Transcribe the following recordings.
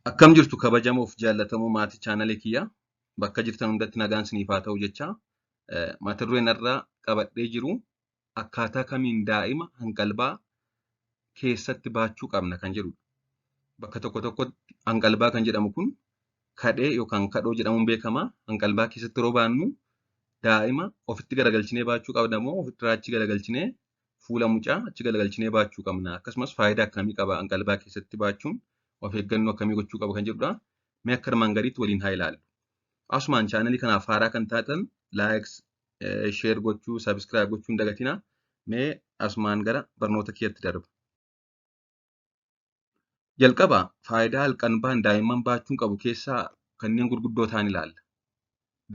Akkam jirtu kabajamoof jaallatamoo maatii chaanalee kiyyaa, bakka jirtan hundatti nagaan isiniif haa ta'u jecha, mata dureen irraa qabadhee jiru akkaataa kamiin daa'ima hanqalbaa keessatti baachuu qabna kan jedhudha. Bakka tokko tokkotti hanqalbaa kan jedhamu kun kadhee yookaan kadhoo jedhamuun beekama. Hanqalbaa keessatti yeroo baannu daa'ima ofitti garagalchinee baachuu qabna moo ofitti achi garagalchinee fuula mucaa achi garagalchinee baachuu qabna? Akkasumas faayidaa akkamii qaba hanqalbaa keessatti baachuun? Of eeggannoo akkamii gochuu qaba kan jedhudha. Mee akka armaan gadiitti waliin haa ilaallu. Asumaan chaanalii kanaaf haaraa kan taatan like, share gochuu, subscribe gochuu hin dagatinaa. Mee asumaan gara barnoota kiyyatti darba. Jalqaba faayidaa halqanbaan daa'imman baachuun qabu keessaa kanneen gurguddoo ta'an ilaalla.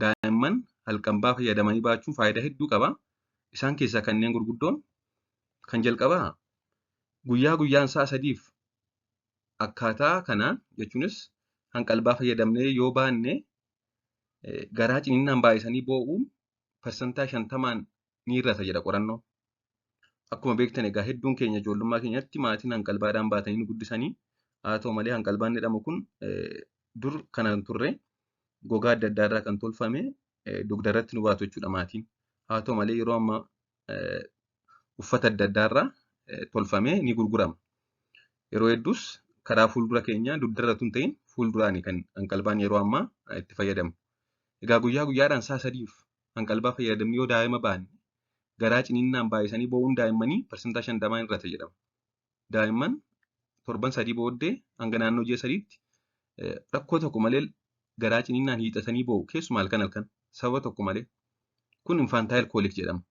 Daa'imman halqanbaa fayyadamanii baachuun faayidaa hedduu qaba. Isaan keessaa kanneen gurguddoon kan jalqabaa guyyaa guyyaan sa'a 3f akkaataa kanaan jechuunis hanqalbaa fayyadamnee yoo baanne garaa ciniinnaan baay'isanii boo'uun 50% ni hir'ata jedha qorannoon. Akkuma beektan egaa hedduun keenya ijoollummaa keenyatti maatiin hanqalbaadhaan baatanii nu guddisanii, haa ta'u malee hanqalbaan jedhamu kun dur kana hin turre, gogaa adda addaa irraa kan tolfame dugda irratti nu baatu jechuudha maatiin. Haa ta'u malee yeroo ammaa uffata adda addaa irraa tolfamee ni gurgurama. Yeroo hedduus karaa fuuldura keenyaa dugdarra tun ta'in fuulduraani kan hanqalbaan yeroo ammaa itti fayyadamu. Egaa guyyaa guyyaadhaan sa'a 3f hanqalbaa fayyadamnee yoo daa'ima baanne garaa ciniinnaan baay'isanii boo'uun daa'immanii 50% hir'ata jedhama. Daa'imman torban 3 booddee hanga naannoo ji'a 3tti rakkoo tokko malee garaa ciniinnaan hiixatanii boo'u, keessumaa halkan halkan sababa tokko malee. Kun infantile colic jedhama.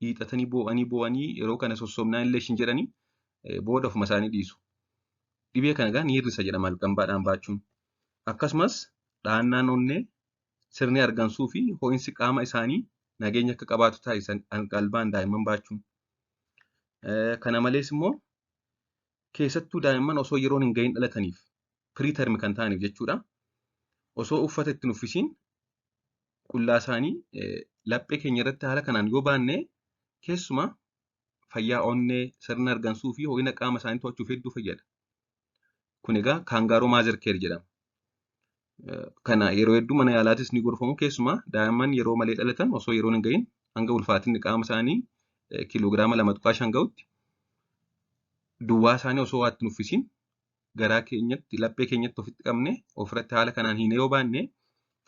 Hiixatanii boo'anii boo'anii yeroo kana sossobnaan illee ishin jedhanii booda ofuma isaanii dhiisu. Dhibee kana egaa ni hir'isa jedhama halqanbaadhaan baachuun. Akkasumas dhahannaan onnee, sirni hargansuu fi ho'insi qaama isaanii nageenya akka qabaatu taasisa hanqalbaan daa'imman baachuun. Kana malees immoo keessattuu daa'imman osoo yeroon hin gahin dhalataniif, preterm kan ta'aniif jechuudha. Osoo uffata ittiin uffisiin qullaa isaanii laphee keenya irratti haala kanaan yoo baanne keessumaa fayyaa onnee, sirna hargansuu fi ho'ina qaama isaanii to'achuuf hedduu fayyada. Kun egaa kangaroo mother care jedhama. Kana yeroo hedduu mana yaalaatis ni gorfamu, keessumaa daa'imman yeroo malee dhalatan osoo yeroon hin gahin hanga ulfaatinni qaama isaanii kiiloogiraama 2.5 gahutti duwwaa isaanii osoo waa ittiin uffisiin garaa keenyatti, laphee keenyatti ofitti qabne ofirratti haala kanaan hiinee yoo baanne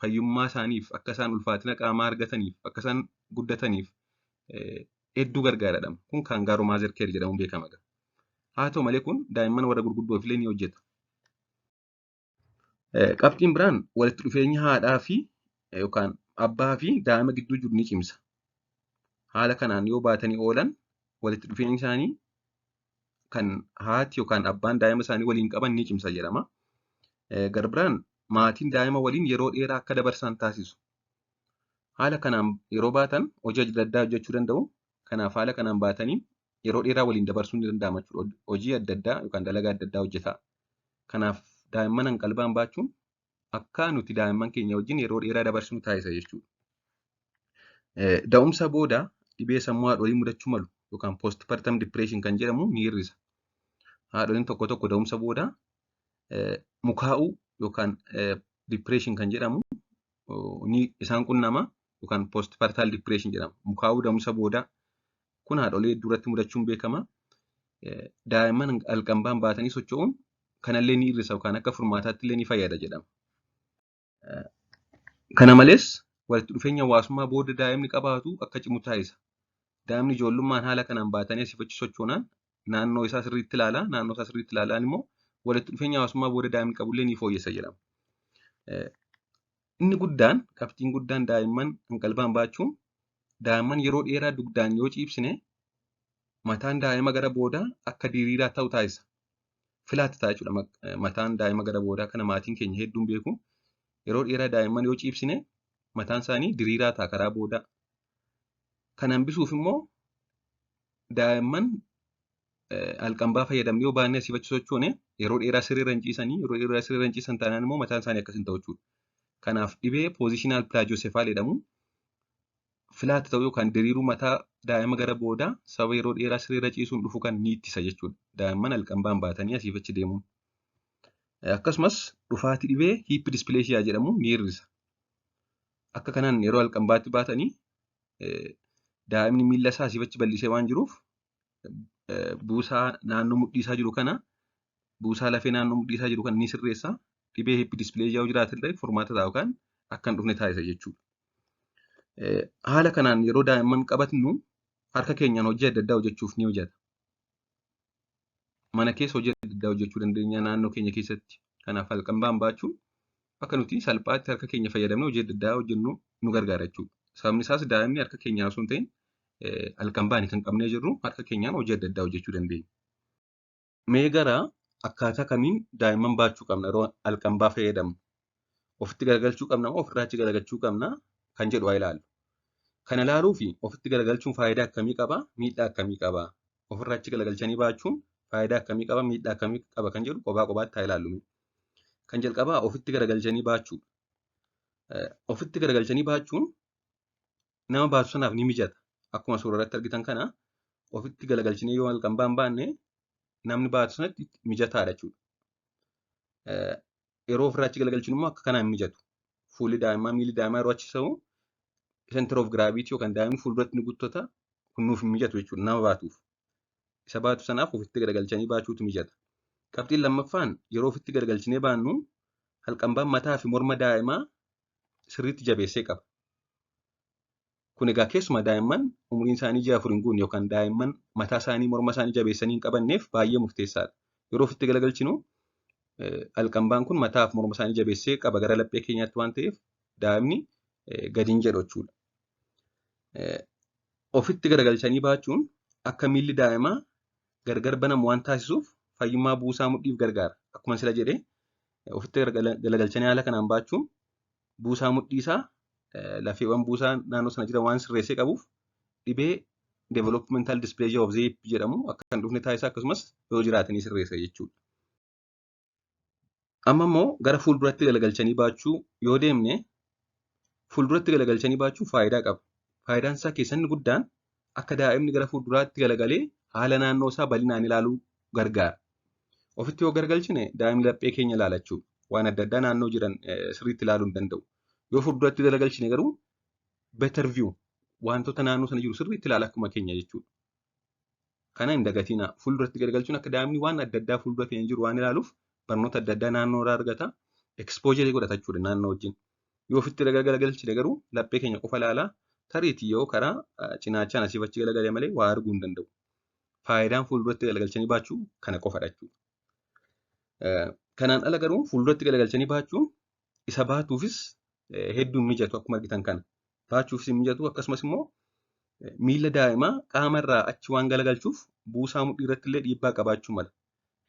fayyummaa isaaniif, akka isaan ulfaatina qaamaa argataniif, akka isaan guddataniif hedduu gargaaradha. Kun kangaroo mother care jedhamuun beekama. Haa ta'u malee kun daa'imman warra gurguddoof illee ni hojjeta. Qabxiin biraan walitti dhufeenya haadhaa fi yookaan abbaa fi daa'ima gidduu jiru ni cimsa. Haala kanaan yoo baatanii oolan walitti dhufeenyi isaanii kan haati yookaan abbaan daa'ima isaanii waliin qaban ni cimsa jedhama. Gara biraan maatiin daa'ima waliin yeroo dheeraa akka dabarsan taasisu. Haala kanaan yeroo baatan hojii adda addaa hojjechuu danda'u. Kanaaf haala kanaan baatanii yeroo dheeraa waliin dabarsuun ni danda'ama jechuudha. Hojii adda addaa yookaan dalagaa adda addaa hojjetaa. Kanaaf daa'imman hanqalbaan baachuun akka nuti daa'imman keenya wajjin yeroo dheeraa dabarsinu taasisa jechuudha. Da'umsa booda dhibee sammuu haadholii mudachuu malu yookaan postpartum depression kan jedhamu ni hir'isa. Haadholiin tokko tokko da'umsa booda mukaa'uu yookaan depression kan jedhamu ni isaan qunnama yookaan postpartal depression jedhama. Mukaa'uu da'umsa booda kun haadholii hedduu irratti mudachuun beekama. Daa'imman halqanbaan baatanii socho'uun kanallee ni hir'isa yookaan akka furmaataatti illee ni fayyada jedhama. Kana malees walitti dhufeenya hawaasummaa booda daa'imni qabaatu akka cimu taasisa. Daa'imni ijoollummaan haala kanaan baatanii asii fi achi sochoonaan naannoo isaa sirriitti ilaala. Naannoo isaa sirriitti ilaalaan immoo walitti dhufeenya hawaasummaa booda daa'imni qabullee ni fooyyessa jedhama. Inni guddaan, qabxiin guddaan daa'imman hanqalbaan baachuun, daa'imman yeroo dheeraa dugdaan yoo ciibsine mataan daa'ima gara boodaa akka diriiraa ta'u taasisa. Flat ta'a jechuudha mataan daa'ima gara boodaa, kana maatiin keenya hedduun beeku. Yeroo dheeraa daa'imman yoo ciibsine mataan isaanii diriiraa ta'a karaa boodaa. Kana hambisuuf immoo daa'imman halqanbaa fayyadamnee yoo baannee asii fi achi sochoone yeroo dheeraa sirriirra hin ciisanii, yeroo dheeraa sirriirra hin ciisan taanaan immoo mataan isaanii akkas hin ta'u jechuudha. Kanaaf dhibee positional plagiocephaly jedhamu, flat ta'uu yookaan diriiruu mataa daa'ima gara boodaa sababa yeroo dheeraa sirriirra ciisuun dhufu kan ni ittisa jechuudha. Daa'imman halqanbaan baatanii asii fi achi deemuun. Akkasumas dhufaatii dhibee hip dysplasia jedhamu ni hir'isa. Akka kanaan yeroo halqambaatti baatanii daa'imni miilla isaa asii achi bal'isee waan jiruuf, buusaa naannoo mudhii isaa jiru kana, buusaa lafee naannoo mudhii isaa jiru kana ni sirreessa. Dhibee hip dysplasia yoo jiraate illee furmaata ta'a yookaan akka hin dhufne taasisa jechuudha. Haala kanaan yeroo daa'imman qabatnu harka keenyaan hojii adda addaa hojjechuuf ni hojjeta. Mana keessa hojii adda addaa hojjechuu dandeenya naannoo keenya keessatti. Kanaaf halqambaan baachuun akka nuti salphaatti harka keenya fayyadamnee hojii adda addaa hojjennu nu gargaara jechuudha. Sababni isaas daa'imni harka keenyaan osoo hin ta'in halqambaani kan qabnee jirru, harka keenyaan hojii adda addaa hojjechuu dandeenya. Mee gara akkaataa kamiin daa'imman baachuu qabna yeroo halqambaa fayyadamnu? Ofitti garagalchuu qabna moo ofirraa achi garagalchuu qabna kan jedhu haa ilaallu. Kana ilaaluu fi ofitti garagalchuun faayidaa akkamii qaba? Miidhaa akkamii qaba? Ofirraa achi garagalchanii baachuun faayidaa akkamii qaba? Miidhaa akkamii qaba kan jedhu kophaa kophaatti haa ilaallu. Kan jalqabaa ofitti garagalchanii baachuudha. Ofitti garagalchanii baachuun nama baatu sanaaf ni mijata. Akkuma suura irratti argitan kana ofitti garagalchinee yoo halqambaan baanne namni baatu sanatti mijataadha jechuudha. Yeroo ofirraa achi galagalchinu immoo akka kanaan hin mijatu. Fuulli daa'imaa, miilli daa'imaa yeroo achi sa'u center of gravity yookaan daa'imni fuulduratti ni guuttata, kun nuuf hin mijatu jechuudha nama baatuuf. Isa baatu sanaaf ofitti garagalchanii baachuutu mijata. Qabxiin lammaffaan, yeroo ofitti garagalchinee baannu halqambaan mataa fi morma daa'imaa sirriitti jabeessee qaba. Kun egaa keessumaa daa'imman umuriin isaanii ji'a 4 hin guunne yookaan daa'imman mataa isaanii, morma isaanii jabeessanii hin qabanneef baay'ee murteessaadha. Yeroo ofitti galagalchinu halqambaan kun mataa fi morma isaanii jabeessee qaba gara laphee keenyaatti waan ta'eef, daa'imni gadi hin jedhu jechuudha. Ofitti garagalchanii baachuun akka miilli daa'imaa gargar banamu waan taasisuuf fayyummaa buusaa mudhiif gargaara. Akkuma sila jedhee, ofitti galagalchanii haala kanaan baachuun buusaa mudhii isaa, lafeewwan buusaa naannoo sana jiran waan sirreessee qabuuf, dhibee developmental dysplasia of the hip jedhamu akka hin dhufne taasisa, akkasumas yoo jiraatanii sirreessa jechuudha. Amma immoo gara fuulduratti galagalchanii baachuu yoo deemne, fuulduratti galagalchanii baachuun faayidaa qaba. Faayidaan isaa keessaa inni guddaan akka daa'imni gara fuulduraatti galagalee haala naannoo isaa bal'inaan ilaaluu gargaara. Ofitti yoo garagalchine daa'imni laphee keenya ilaala jechuudha. Waan adda addaa naannoo jiran sirriitti ilaaluu hin danda'u. Yoo fuulduratti galagalchine garuu better view, wantoota naannoo sana jiru sirriitti ilaala akkuma keenya jechuudha. Kana hin dagatinaa. Fuulduratti garagalchuun akka daa'imni waan adda addaa fuuldura keenya jiru waan ilaaluuf barnoota adda addaa naannoo irraa argata. Exposure godhata jechuudha naannoo wajjin. Yoo ofitti garagalchine garuu laphee keenya qofa ilaalaa, tariitii yoo karaa cinaachaan asiif achi galagalee malee waa arguu hin danda'u. Faayidaan fuulduratti galagalchanii baachuu kana qofadha jechuudha. Kanaan ala garuu fuulduratti galagalchanii baachuun isa baatuufis hedduu hin mijatu akkuma argitan kana. Baachuufis hin mijatu, akkasumas immoo miila daa'imaa qaama irraa achi waan galagalchuuf buusaa mudhii irratti illee dhiibbaa qabaachuu mala.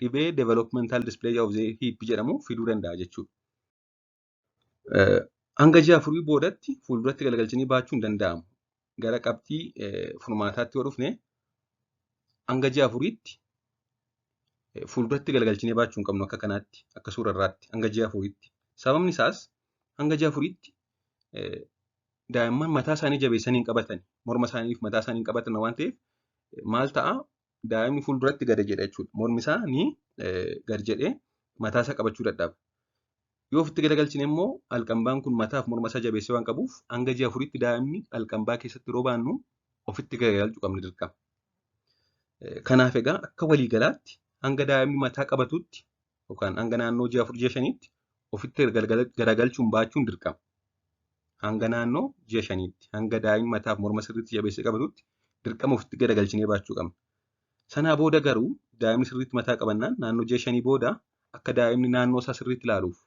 Dhibee developmental dysplasia of the hip jedhamu fiduu danda'a jechuudha. Hanga ji'a 4 boodatti fuulduratti galagalchanii baachuu hin danda'amu. Gara qabxii furmaataatti yoo dhufne, hanga ji'a 4tti fuulduratti galagalchinee baachuu hin qabnu akka kanaatti, akka suura irraatti, hanga ji'a 4tti. Sababni isaas hanga ji'a 4tti daa'imman mataa isaanii jabeessanii hin qabatan. Morma isaanii fi mataa isaanii hin qabatan waan ta'eef, maal ta'a? Daa'imni fuulduratti gadi jedha jechuudha. Mormi isaa ni gadi jedhee mataa isaa qabachuu dadhaba. Yoo ofitti galagalchine immoo alqambaan kun mataa fi morma isaa jabeessee waan qabuuf, hanga ji'a 4tti daa'imni alqambaa keessatti yeroo baannu ofitti galagalchuu qabna dirqama. Kanaaf egaa akka waliigalaatti hanga daa'imni mataa qabatutti yookaan hanga naannoo ji'a 4, ji'a 5tti ofitti garagalchuun baachuun dirqama. Hanga naannoo ji'a 5tti, hanga daa'imni mataa fi morma sirriitti jabeessee qabatutti dirqama ofitti garagalchinee baachuu qabna. Sanaa booda garuu daa'imni sirriitti mataa qabannaan, naannoo ji'a 5 booda, akka daa'imni naannoo isaa sirriitti ilaaluuf,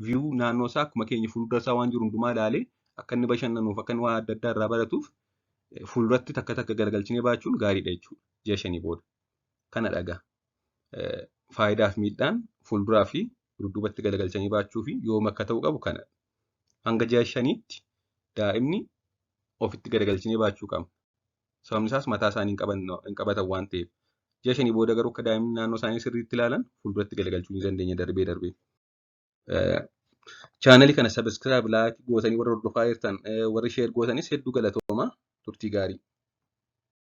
view naannoo isaa akkuma keenya fuuldura isaa waan jiru hundumaa ilaalee akka inni bashannanuuf, akka inni waan adda addaa irraa baratuuf, fuulduratti takka takka garagalchinee baachuun gaariidha jechuudha ji'a 5 booda. Kana dhagaa. Faayidaa fi miidhaan fuulduraa fi dudduubatti galagalchanii baachuu fi yoom akka ta'uu qabu kana. Hanga ji'a 5tti daa'imni ofitti garagalchinee baachuu qabna. Sababni isaas mataa isaanii hin qabatan waan ta'eef. Ji'a 5 booda garuu akka daa'imni naannoo isaanii sirriitti ilaalan fuulduratti galagalchuu ni dandeenya darbee darbee. Chaanalii kana subscribe, like gootanii warra hordofaa jirtan, warri share gootanis hedduu galatooma, turtii gaarii.